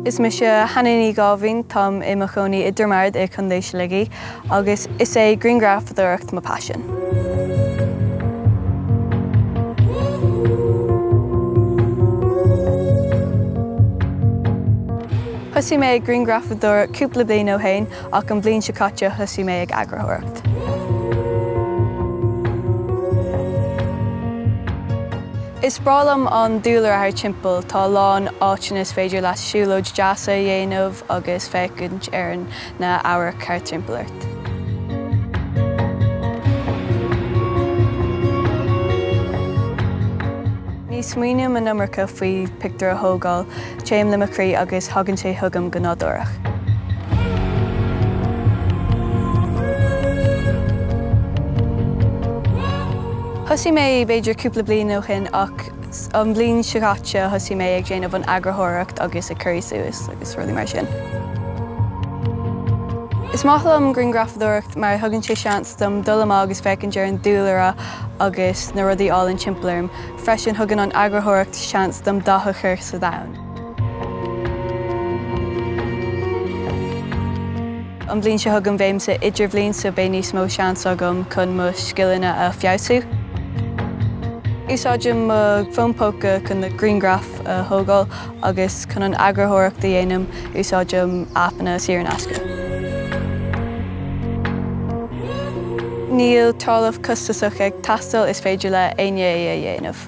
Is mise Hannah Ní Dháimhín, táim i mo chónaí i Droim Ard i Contae Shligigh agus is é grianghrafadóireacht mo paisean. Thosaigh mé ag grianghrafadóireacht cúpla bliain ó shin ach an bhliain seo caite thosaigh mé ag eagarthóireacht. Is breá liom an dúlra thar timpeall, tá a lán áiteanna is féidir leat siúlóid deasa a dhéanamh agus féachaint ar na amhairc thart timpeall ort. Ní smaoiním an iomarca faoi pictiúr a thógáil, téim le mo chroí agus thagann sé chugam go nádúrach. Thosaigh mé b'fhéidir cúpla bliain ó shin ach an bhliain seo caite thosaigh mé ag déanamh an eagarthóireacht agus ag cur suas agus rudaí mar sin. Is maith liom grianghrafadóireacht mar thugann sé seans dom dul amach agus féachaint ar an dúlra agus na rudaí álainn timpeall orm. Freisin thugann an eagarthóireacht seans dom dath a chur sa domhan. An bhliain seo chugainn beidh sa idirbhliain so beidh níos mó seans agam chun mo scileanna a feabhsú. Úsáidim mo fón póca chun na grianghraif a thógáil agus chun an eagarthóireacht a dhéanamh úsáidim aipeanna saor in aisce. Níl trealamh costasach ag teastáil, is féidir le éinne é a dhéanamh.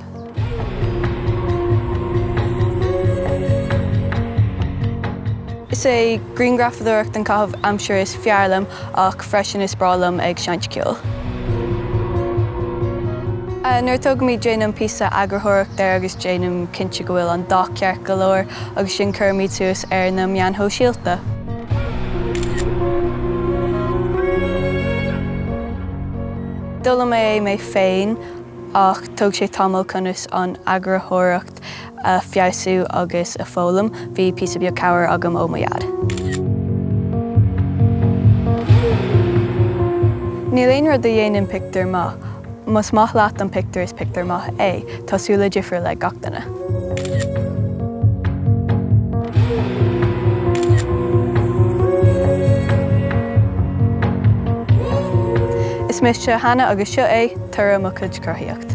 Is é grianghrafadóireacht an caitheamh aimsire is fearr liom ach freisin is breá liom ag seinnt ceoil. Nuair a tógaimid déanaim píosa eagarthóireacht air agus déanaim cinnte go bhfuil an dath ceart go leor agus sin cuirimid suas ar na meáin shóisialta. D'fhoghlaim mé é mé féin ach thóg sé tamall conas an eagarthóireacht a feabhsú agus a foghlaim. Bhí píosa beag cabhair agam ó mo dhaid. Níl aon rud a dhéanann pictiúr maith. Más maith leat an pictiúr is pictiúr maith é. Tá súile difriúla ag gach duine. Is mise Hannah agus seo é toradh mo chuid cruthaíocht.